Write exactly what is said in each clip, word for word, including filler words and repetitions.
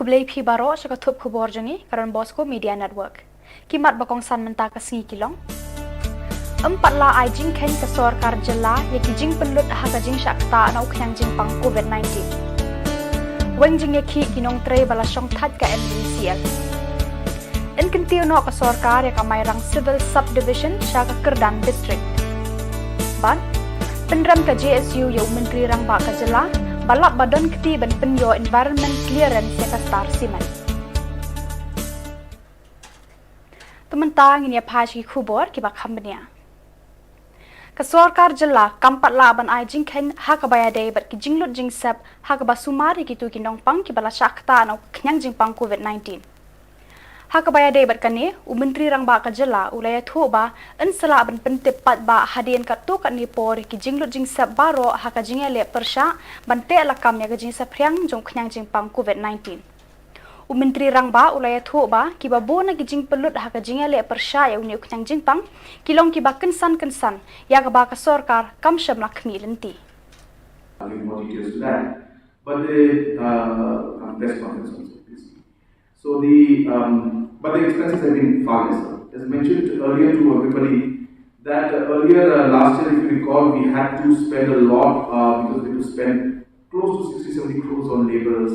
Khublei phi baroh sha ka thup khubor jong ngi ka Don Bosco Media Network. Ki mat ba kongsan mynta ka sngi ki long: Ym pat lah ai jingkheiñ ka sorkar jylla ïa ki jingpynlut ha ka jingshah ktah na u khñiang jingpang COVID nineteen. Weng jingïakhih ki nongtrei ba la shongthait ka MeECL. Yn kyntiew noh ka sorkar ïa ka Mairang Civil Subdivision sha ka kyrdan district. Bad pynrem ka JSU ïa u Myntri Rangbah ka jylla ba lap ba don kti ban pynïoh environment clearance ïa ka Star Cement. Te mynta ngin ïa phai sha ki khubor kiba kham bniah. Ka sorkar jylla kam pat lah ban ai jingkheiñ ha kaba ïadei bad ki jinglut jingsep ha kaba sumar ïa kito ki nongpang kiba la shah ktah na u khñiang jingpang COVID nineteen. Ha kaba ïadei bad kane, u Myntri Rangbah ka jylla u la ïathuh ba yn sa lah ban pyntip paidbah hadien katto katne por ïa ki jinglut jingsep baroh ha ka jingïaleh pyrshah ban teh lakam ïa ka jingsaphriang jong u khñiang jingpang COVID nineteen. U Myntri Rangbah u la ïathuh ba kiba bun na ki jingpynlut ha ka jingïaleh pyrshah ïa une u khñiang jingpang ki long kiba kynsan kynsan, ïa kaba ka sorkar kam shym la khmih lynti. I'll give more details to that. But the uh, um, press conference also, please. So the um, but the expenses have been far lesser. As mentioned earlier to everybody, that uh, earlier uh, last year, if you recall, we had to spend a lot uh, because we had to spend close to sixty, seventy crores on laborers.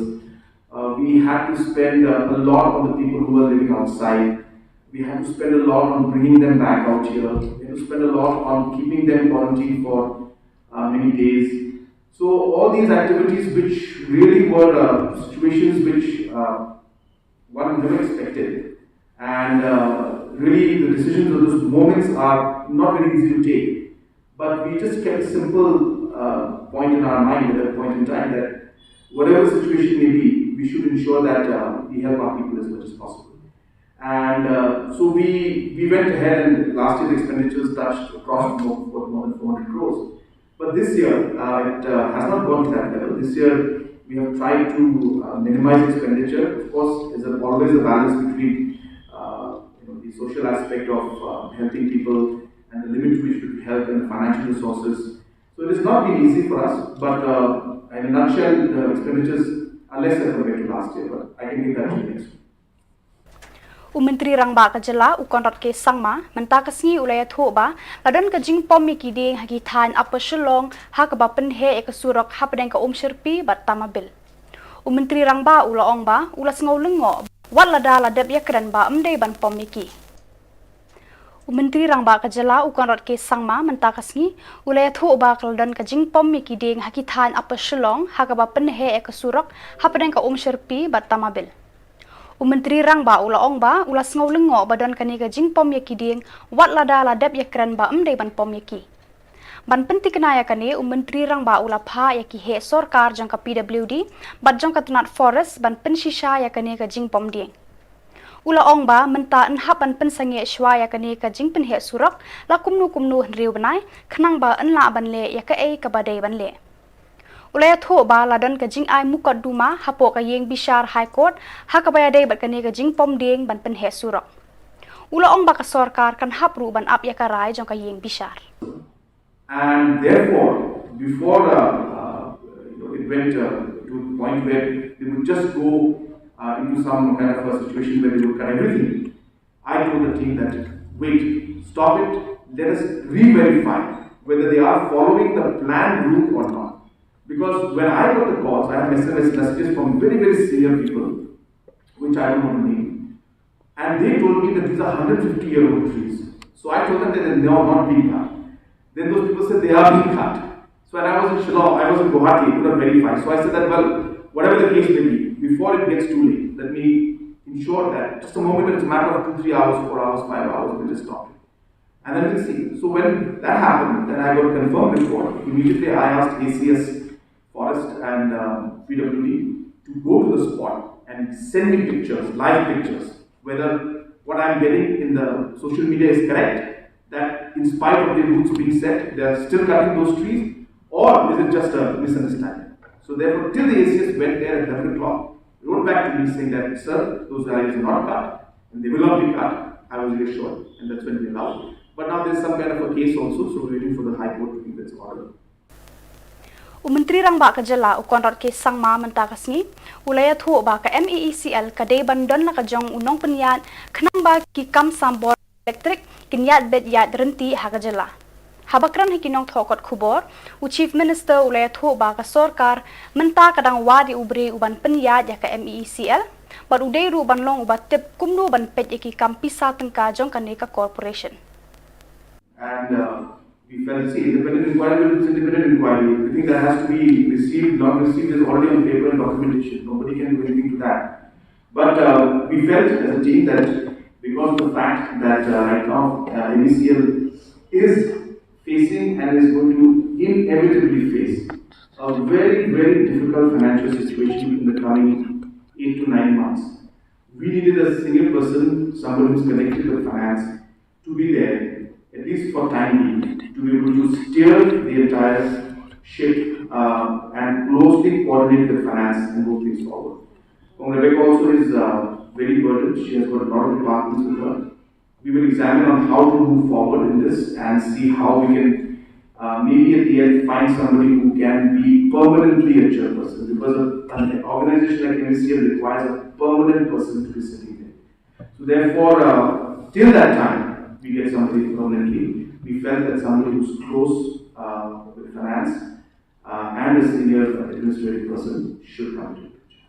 Uh, we had to spend uh, a lot on the people who were living outside. We had to spend a lot on bringing them back out here. We had to spend a lot on keeping them quarantined for uh, many days. So all these activities, which really were uh, situations which uh, one never expected, and uh, really the decisions of those moments are not very easy to take. But we just kept a simple uh, point in our mind at that point in time that whatever the situation may be, we should ensure that uh, we help our people as much as possible. And uh, so we, we went ahead, and last year the expenditures touched across more, more than four hundred crores. But this year, uh, it uh, has not gone to that level. This year, we have tried to uh, minimize expenditure. Of course, there's a, always a balance between uh, you know, the social aspect of uh, helping people and the limit to which we help and the financial resources. So it has not been easy for us, but uh, in a nutshell, the expenditures are lesser compared to last year, but I can give that to you next week. U Myntri Rangbah ka jylla u Conrad K Sangma mynta ka sngi u la ïathuh ba la don ka jingpom ïa ki dieng ha ki thaiñ Upper Shillong ha kaba pynheh ïa ka surok hapdeng ka Umshyrpi bad Tamabil. U Myntri Rangbah u la ong ba u la sngew lyngngoh wat lada la dep ïakren ba ym dei ban pom ïa ki. U Myntri Rangbah ka jylla u Conrad K Sangma mynta ka sngi u la ïathuh ba ka la don ka jingpom ïa ki dieng ha ki thaiñ Upper Shillong ha kaba pynheh ïa ka surok hapdeng ka Umshyrpi bad Tamabil. U Myntri Rangbah u la ong ba u la sngew lyngngoh ba don kane ka jingpom ïa ki dieng wat lada la dep ïakren ba ym dei ban pom ïa ki. Ban pynthikna ïa kane, u Myntri Rangbah u la phah ïa ki heh sorkar jong ka PWD bad jong ka tnat Forest ban pynshisha ïa kane ka jingpom dieng. U la ong ba mynta yn hap ban pynsangeh shuwa ïa kane ka jingpynheh surok la kumno kumno hynriew bnai khnang ba yn lah ban leh ïa kaei kaba dei ban leh. U la ïathuh ba la don ka jingai mukotduma hapoh ka ïing bishar High Court ha kaba ïadei bad kane ka jingpom dieng ban pynheh surok. U la ong ba ka sorkar kan hap ruh ban ap ïa ka rai jong ka ïing bishar. And therefore, before uh, uh, you know, it went uh, to a point where they would just go uh, into some kind of a situation where they would cut everything, I told the team that, wait, stop it, let us re-verify whether they are following the planned route or not. Because when I got the calls, I have messages, messages from very, very senior people, which I don't want to name. And they told me that these are one hundred fifty year old trees. So I told them that they are not being cut. Then those people said they are being cut. So and I was in Shillong, I was in Guwahati, I could not verify. So I said that, well, whatever the case may be, before it gets too late, let me ensure that just a moment, it's a matter of two, three hours, four hours, five hours, we just stop it. And then we'll see. So when that happened, then I got a confirmed report. Immediately I asked ACS Forest and um, PWD to go to the spot and send me pictures, live pictures, whether what I'm getting in the social media is correct, that in spite of the routes being set, they are still cutting those trees, or is it just a misunderstanding? So therefore, till the ACS went there at eleven o'clock, wrote back to me saying that, sir, those values are not cut, and they will not be cut. I was reassured, and that's when we allowed. But now there's some kind of a case also, so we're waiting for the High Court to give its order. U Myntri Rangbah ka Jylla u Conrad K Sangma mynta ka sngi u la ïathuh ba ka M E E C L ka dei ban don la ka jong u nongpynïaid khnang ba ki kam sam bor elektrik kin ïaid beit ïaid ryntih ha ka jylla. Haba kren ha ki nongthoh kot khubor, u Chief Minister u la ïathuh ba ka sorkar mynta ka dang wad ïa u briew u ban pynïaid ïa ka M E E C L bad u dei ruh ban long uba tip kumno ban peit ïa ki kam pisa tyngka jong kane ka corporation. And uh, we felt, see, independent inquiry will be independent inquiry. We think that has to be received, not received is already on paper and documentation. Nobody can do anything to that. But uh, we felt as a team that because of the fact that uh, right now uh, M E C L is facing and is going to inevitably face a very, very difficult financial situation in the coming eight to nine months. We needed a senior person, somebody who's connected with finance, to be there, at least for time being, to be able to steer the entire ship uh, and closely coordinate with finance and move things forward. Kong Rebecca also is uh, very burdened. She has got a lot of departments with her. We will examine on how to move forward in this and see how we can uh, maybe at the end find somebody who can be permanently a chairperson, because a, an organization like M E C L requires a permanent person to be sitting there. So therefore, uh, till that time we get somebody permanently, we felt that somebody who's close uh, with finance uh, and a senior administrative person should come to the picture.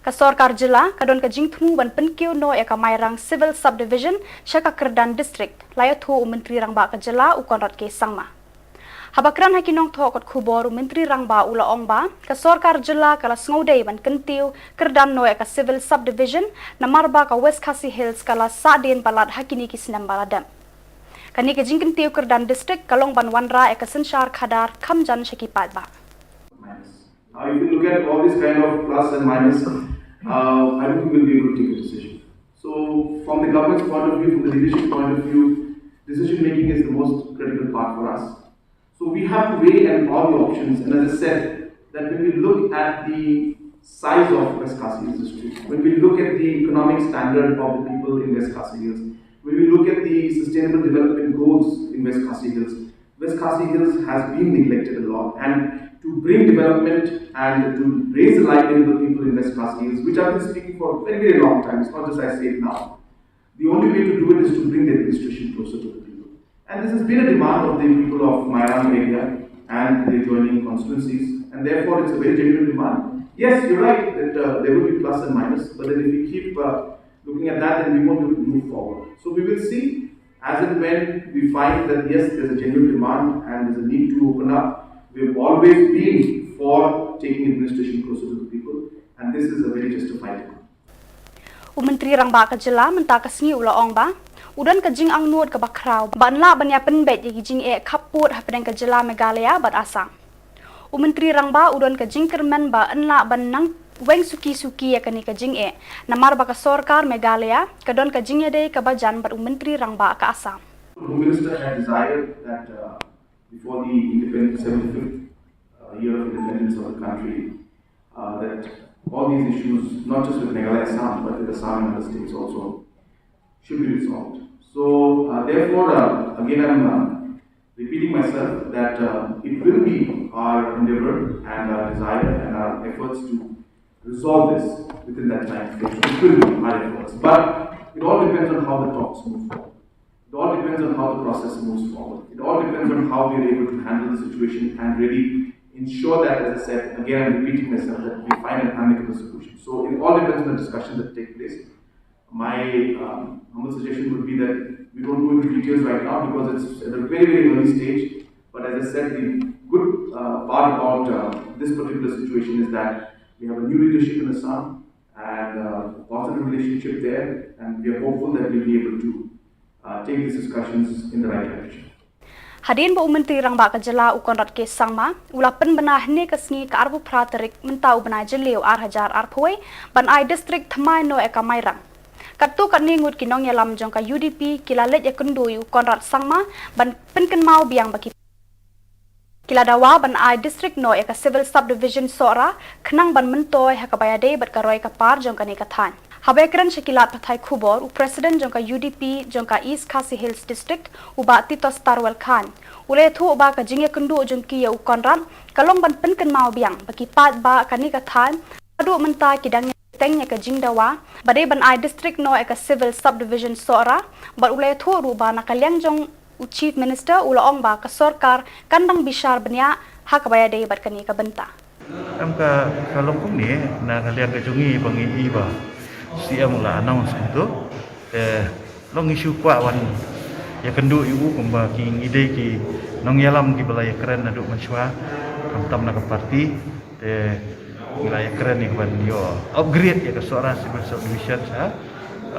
Ka sorkar jylla ka don ka jingthmu ban pynkiew noh ïa ka Mairang Civil Subdivision sha ka Kyrdan District, la ïathuh u Myntri Rangbah ka jylla u Conrad K Sangma. Haba kren ha ki nongthoh kot khubor, u Myntri Rangbah u la ong ba ka sorkar jylla ka la sngewdei ban kyntiew kyrdan noh ïa ka Civil Subdivision namar ba ka West Khasi Hills ka la sahdien palat ha kine ki snem ba la dep. Kane ka jingkyntiew kyrdan district ka long ban wanrah ïa ka synshar khadar kham jan sha ki paidbah. Now, if you look at all these kind of plus and minus, uh, I don't think we'll be able to take a decision. So, from the government's point of view, from the leadership point of view, decision making is the most critical part for us. So, we have to weigh and all the options. And as I said, that when we look at the size of West Khasi Hills District, when we look at the economic standard of the people in West Khasi Hills, when we look at the sustainable development goals in West Khasi Hills, West Khasi Hills has been neglected a lot, and to bring development and to raise the livelihood of people in West Khasi Hills, which I've been speaking for a very, very long time, it's not just I say it now. The only way to do it is to bring the administration closer to the people. And this has been a demand of the people of Mairang area and the adjoining constituencies, and therefore it's a very genuine demand. Yes, you're right that uh, there will be plus and minus, but then if we keep uh, looking at that, then we won't move forward. So we will see as and when we find that yes, there's a genuine demand and there's a need to open up, we've always been for taking administration closer to the people, and this is a very justified demand. U Myntri Rangbah ka jylla mynta ka sngi u la ong ba u don ka jingangnud kaba khraw ban lah ban ïa pynbeit ïa ki jingeh khappud hapdeng ka jylla Meghalaya bad Assam. U Myntri Rangbah u don ka jingkyrmen ba yn lah ban nang weng suki suki ïa kane ka jingeh namar ba ka sorkar Meghalaya ka don ka jingïadei kaba jan bad u Myntri Rangbah ka Assam. The Home Minister had desired that uh, before the independence, seventy-fifth uh, year of independence of the country, uh, that all these issues, not just with Meghalaya Assam, but with Assam and other states also, should be resolved. So, uh, therefore, uh, again, I'm uh, repeating myself that uh, it will be our endeavor and our desire and our efforts to resolve this within that time frame. It will be our efforts. But it all depends on how the talks move forward. It all depends on how the process moves forward. It all depends on how we are able to handle the situation and really ensure that, as I said, again, I'm repeating myself, that we find an amicable solution. So it all depends on the discussions that take place. My um, humble suggestion would be that we don't go into details right now because it's at a very, very early stage. But as I said, the good uh, part about uh, this particular situation is that we have a new leadership in Assam and uh, a positive relationship there, and we are hopeful that we'll be able to uh, take these discussions in the right direction. Hadien ba u Myntri Rangbah ka jylla u Conrad K Sangma u la pynbna hynne ka sngi ka arphew phra tarik mynta u bnai Jylliew ar hajar arphew wei ban ai district thymmai noh ïa ka Mairang. Katto katne ngut ki nongïalam jong ka U D P ki la leit ïakynduh ïa u Conrad Sangma ban pynkynmaw biang ba ki ki la dawa ban ai district noh ïa ka Civil Subdivision Sohra khnang ban myntoi ha kaba ïadei bad ka roi ka par jong kane ka thaiñ. Haba ïakren sha ki lad pathai khubor, u President jong ka U D P jong ka East Khasi Hills District, u Bah Titos Tarwel Chyne, u la ïathuh ba ka jingïakynduh jong ki ïa u Conrad ka long ban pynkynmaw biang ba ki paidbah kane ka thaiñ haduh mynta ki dang ïateng ïa ka jingdawa ba dei ban ai district noh ïa ka Civil Subdivision Sohra, bad u la ïathuh ruh ba na ka liang jong u Chief Minister u la ong ba ka sorkar kan dang bishar bniah ha kaba ïadei bad kane ka bynta. Em ka, ka long kumne, na ka liang ka jong ngi ba ngi i ba C M u la announce kumto. Te long ngi shu kwah wan ïakynduh ïa u kumba ki ngi dei ki nongïalam kiba la ïakren naduh mynshuwa, khamtam na ka party. Te ngi la ïakren ïa ka ban ïoh upgrade ïa ka Sohra Civil Subdivision sha,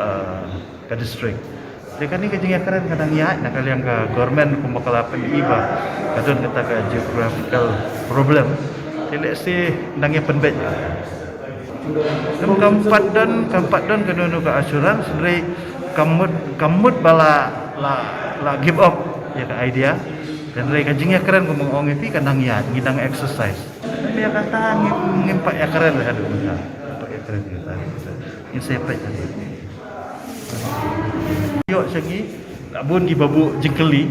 eh, ka district. Te kane ka jingïakren ka dang ïaid na ka liang ka government kumba ka la pyni ba ka don kata ka geographical problem. Te lehse dang ïa pynbeit. Kam, kam pat don, kam pat don ka don ka assurance, hynrei kam mut, kam mut ba la, la, la give up ïa ka idea. Hynrei ka jingïakren kumba nga ong ïa phi ka dang ïaid, ngi dang exercise. Ïa kata ngim, ngim pat ïakren haduh mynta. Ngim pat ïakren ïa kata. Ngin sa peit haduh. Ïoh sha ngi, la bun kiba buh jingkylli.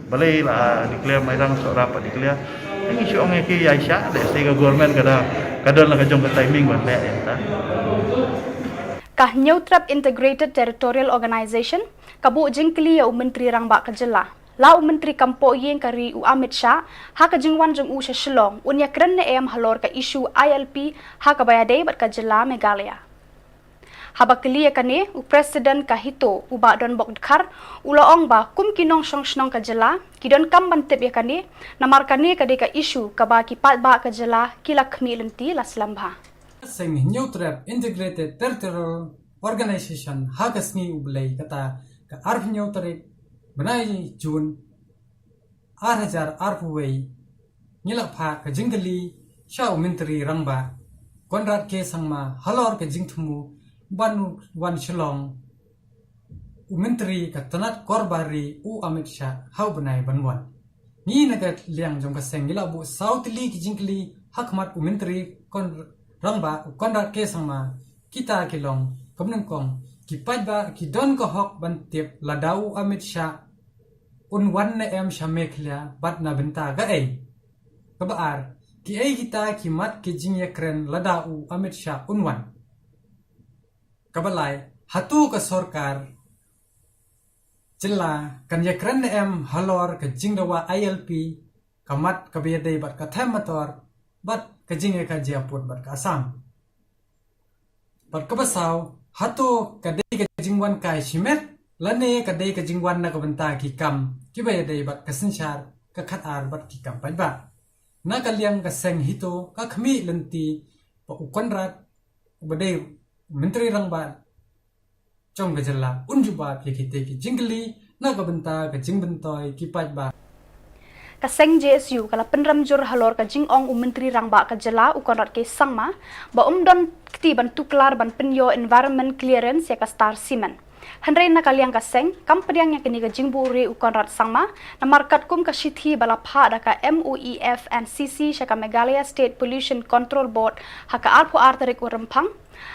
Balei la declare Mairang, Sohra pat declare. Ngi shu ong ïa ki ïa sha, lehse ka government ka da, ka don la ka jong ka timing ban leh ïa kata. Ka Hynñiewtrep Integrated Territorial Organization ka buh jingkylli ïa u Myntri Rangbah ka jylla, la u Myntri kam poh ïing ka ri u Amit Shah, ha ka jingwan jong u sha Shillong, un ïakren ne em halor ka issue I L P ha kaba ïadei bad ka jylla Meghalaya. Haba kylli ïa kane, u President ka HITO, u Bah Donbok Dkhar, u la ong ba kum ki nongshong shnong ka jylla ki donkam ban tip ïa kane, namar kane ka dei ka issue kaba ki paidbah ka jylla ki la khmih lynti la slem bha. Seng Hynñiewtrep Integrated Territorial Organization ha ka sngi U Blei kata ka arphew hynñiew tarik bnai Jun ar hajar arphew wei, ngi la phah ka jingkylli sha u Myntri Rangbah Conrad K Sangma halor ka jingthmu ban wan Shillong u Myntri ka tnat korbar ri u Amit Shah ha u bnai ban wan. Ngi na ka liang jong ka seng ngi la buh saw tylli ki jingkylli ha khmat u Myntri Kon-, Rangbah u Conrad K Sangma, kita ki long, kaba nyngkong, ki paidbah ki don ka hok ban tip lada u Amit Shah un wan ne em sha Meghalaya bad na bynta kaei. Kaba ar, kiei kita ki mat ki jingïakren lada u Amit Shah un wan. Kaba lai, hato ka sorkar jylla kan ïakren ne em halor ka jingdawa I L P, ka mat kaba ïadei bad ka thaiñ Mator bad ka jingïakajia pud bad ka Assam. Bad kaba saw, hato ka dei ka jingwan kai shimet lane ka dei ka jingwan na ka bynta ki kam kiba ïadei bad ka synshar, ka khatar bad ki kam paidbah. Na ka liang ka seng HITO ka khmih lynti ba u Conrad, uba dei Myntri Rangbah jong ka jylla, un jubab ïa kitei ki jingkylli na ka bynta ka jingmyntoi ki paidbah. Ka seng J S U ka la pynrem jur halor ka jingong u Myntri Rangbah ka jylla u Conrad K Sangma ba um don kti ban tuklar ban pynïoh environment clearance ïa ka Star Cement. Hynrei na ka liang ka seng kam pdiang ïa kane ka jingbuhrieh u Conrad Sangma, namar katkum ka shithi ba la phah da ka M O E F and C C sha ka Meghalaya State Pollution Control Board ha ka arphew ar tarik u Rymphang,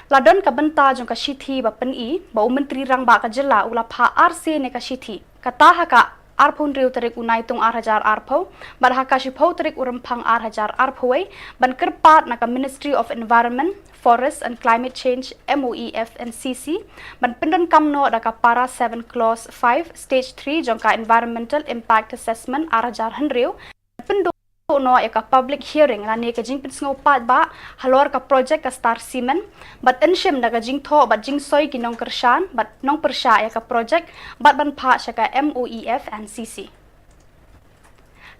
la don ka bynta jong ka shithi ba pyni ba u Myntri Rangbah ka jylla u la phah ar sien ïa ka shithi. Kata ha ka arphew hynriew tarik u Naitung ar hajar arphew, bad ha ka shiphew tarik u Rymphang ar hajar arphew wei, ban kyrpad na ka Ministry of Environment, Forest and Climate Change, M O E F and C C, ban pyndonkam noh da ka Para seven Clause five Stage three jong ka Environmental Impact Assessment ar hajar hynriew, pynduh noh ïa ka public hearing lane ka jingpynsngew paidbah halor ka project ka Star Cement, bad yn shim da ka jingthoh bad jingsoi ki nongkyrshan bad nongpyrshah ïa ka project, bad ban phah sha ka M O E F and C C.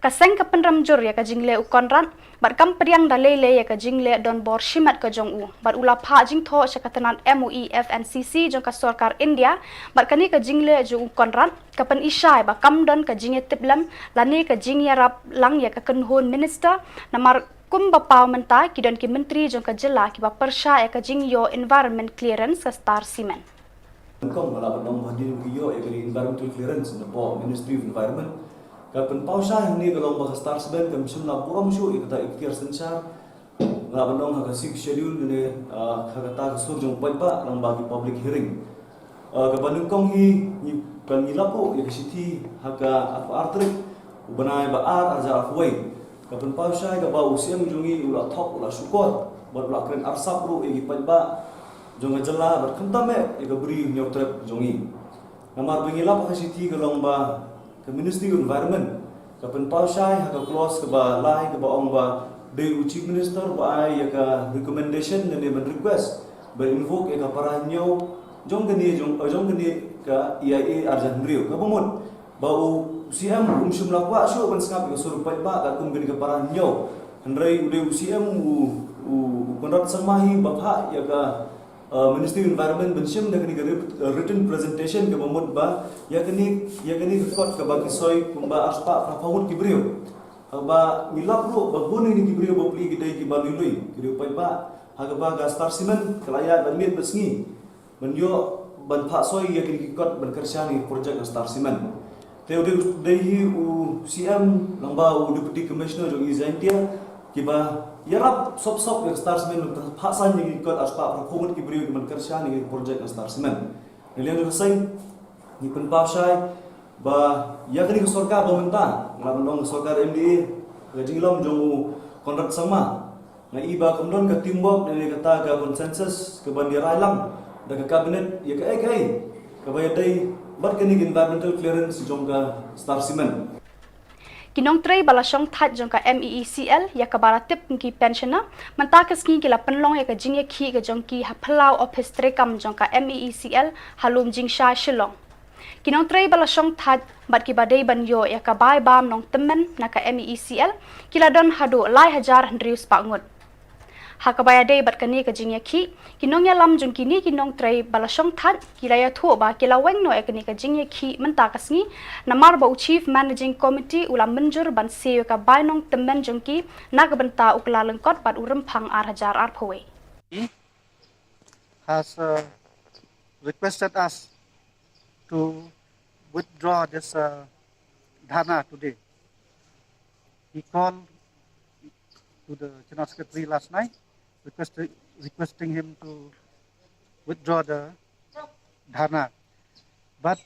Ka seng ka pynrem jur ïa ka jingleh u Conrad, bad kam pdiang da lei lei ïa ka jingleh donbor shimet ka jong u, bad u la phah jingthoh sha ka tnat M O E F and C C jong ka sorkar India, bad kane ka jingleh jong u Conrad ka pyni shai ba kam don ka jingïatiplem lane ka jingïarap lang ïa ka kynhun minister, namar kumba paw mynta ki don ki myntri jong ka jylla kiba pyrshah ïa ka jingïoh environment clearance ka Star Cement. Kong ba la ban ong ba hadien ba ki ïoh ïa ka environmental clearance na bor Ministry of Environment, ka pynpaw shai hangne ka long ba ka Star Cement kam shym la burom shuh ïa kata iktiar synshar. Nga ban ong ha ka Sixth Schedule ne, ah, ha kata ka sur jong u paidbah lyngba ki public hearing. Ah, kaba nyngkong hi ngi, kan ngi lap ruh ïa ka shithi ha ka arphew ar tarik u bnai ba ar arhajar arphew wei. Ka pynpaw shai kaba u C M jong ngi u la thok, u la shukor bad u la kren arsap ruh ïa ki paidbah jong ka jylla bad khamtam eh ïa ka Bri Hynñiewtrep jong ngi. Namar ba ngi lap ha ka shithi ka long ba ka Ministry of Environment ka pynpaw shai ha ka clause kaba lai kaba ong ba dei u Chief Minister ba ai ïa ka recommendation ne ban request ba invoke ïa ka para hynñiew jong kane, jong, jong kane ka E I A arhajar hynriew. Kaba mut ba u C M um shym la kwah shuh ban sngap ïa ka sur paidbah katkum kane ka para hynñiew. Hynrei u dei u C M u, u, u Conrad Sangma hi ba phah ïa ka, uh, Ministry of Environment ban shim da kane ka writ-, uh, written presentation kaba mut ba ïa kane, ïa kane ka kot kaba ki soi kumba arspah phra phew ngut ki briew. Haba ngi lap ruh ba bun ïa ki briew bapli ki dei kiba lui lui, ki briew paidbah. Ha kaba ka Star Cement ka la ïaid bad miet bad sngi ban ïoh ban phah soi ïa kine ki kot ban kyrshan ïa ki project na Star Cement. Te u dei, dei hi u C M lyngba u Deputy Commissioner jong East Jaintia kiba ïarap sop sop ïa ka Star Cement ban phah saiñ ïa ki kot arspah phra phew ngut ki briew kiban kyrshan ïa ki project na Star Cement. Na liang jong ka seng ngi pynpaw shai ba ïa kane ka sorkar ba mynta, nga la ban ong ka sorkar M D A, ka jinglong jong u Conrad Sangma, nga i ba kam don ka teamwork ne kata ka consensus kaban ïa rai lang da ka cabinet ïa kaei kaei kaba ïadei bad kane ka environmental clearance jong ka Star Cement. Ki nongtrei ba la shong thait jong ka M E E C L ïa kaba la tip ki pensioner mynta ka sngi ki la pynlong ïa ka jingïakhih ka jong ki ha phyllaw ophis treikam jong ka M E E C L ha Lumjingshai, Shillong. Ki nongtrei ba la shong thait bad kiba dei ban ïoh ïa ka bai bam nongtymmen na ka M E E C L ki la don haduh lai hajar hynriew spah ngut. Ha kaba ïadei bad kane ka jingïakhih, ki nongïalam jong kine ki nongtrei ba la shong thait ki la ïathuh ba ki la weng noh ïa kane ka jingïakhih mynta ka sngi namar ba u Chief Managing Committee u la mynjur ban siew ïa ka bai nongtymmen jong ki na ka bynta u kyllalyngkot bad u rymphang arhajar arphew wei. Has, uh, requested us to withdraw this, uh, dharna today. He called to the General Secretary last night, requested, requesting him to withdraw the dharna. But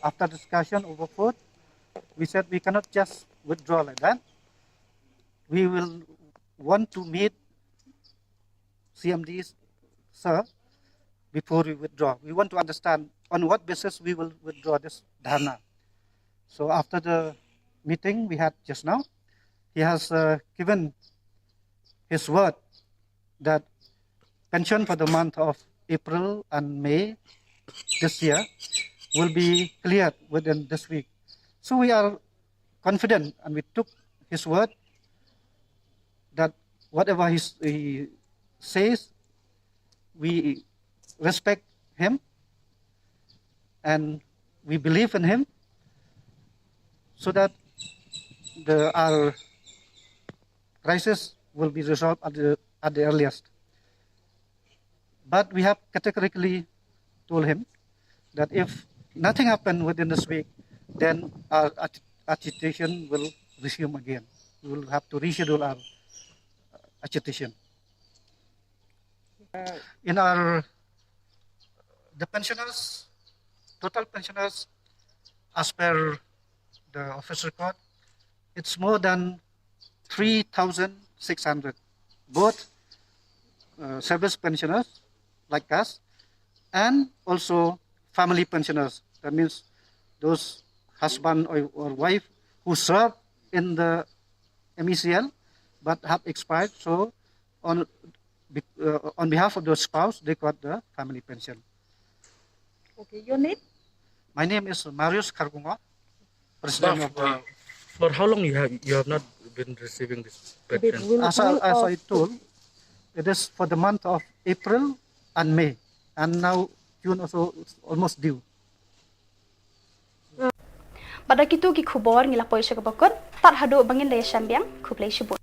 after discussion over food, we said we cannot just withdraw like that. We will want to meet C M D, sir, before we withdraw. We want to understand on what basis we will withdraw this dharna. So after the meeting we had just now, he has, uh, given his word that pension for the month of April and May this year will be cleared within this week. So we are confident and we took his word that whatever he, he says, we respect him and we believe in him so that the, our crisis will be resolved at the, at the earliest. But we have categorically told him that if nothing happened within this week, then our ag-, agitation will resume again. We will have to reschedule our agitation. In our, the pensioners, total pensioners, as per the office record, it's more than three thousand six hundred, both, uh, service pensioners like us and also family pensioners. That means those husband or, or wife who serve in the M E C L but have expired. So on, be-, uh, on behalf of the spouse, they got the family pension. Okay, your name? My name is Marius Khargungo, President of the, uh, for how long you have, you have not been receiving this pension? As I, as I told, it is for the month of April and May, and now June also almost due. Bad da kitu ki khubor ngi la poi sha kaba kut, tad haduh ba ngin da ïashem biang, khublei shibun.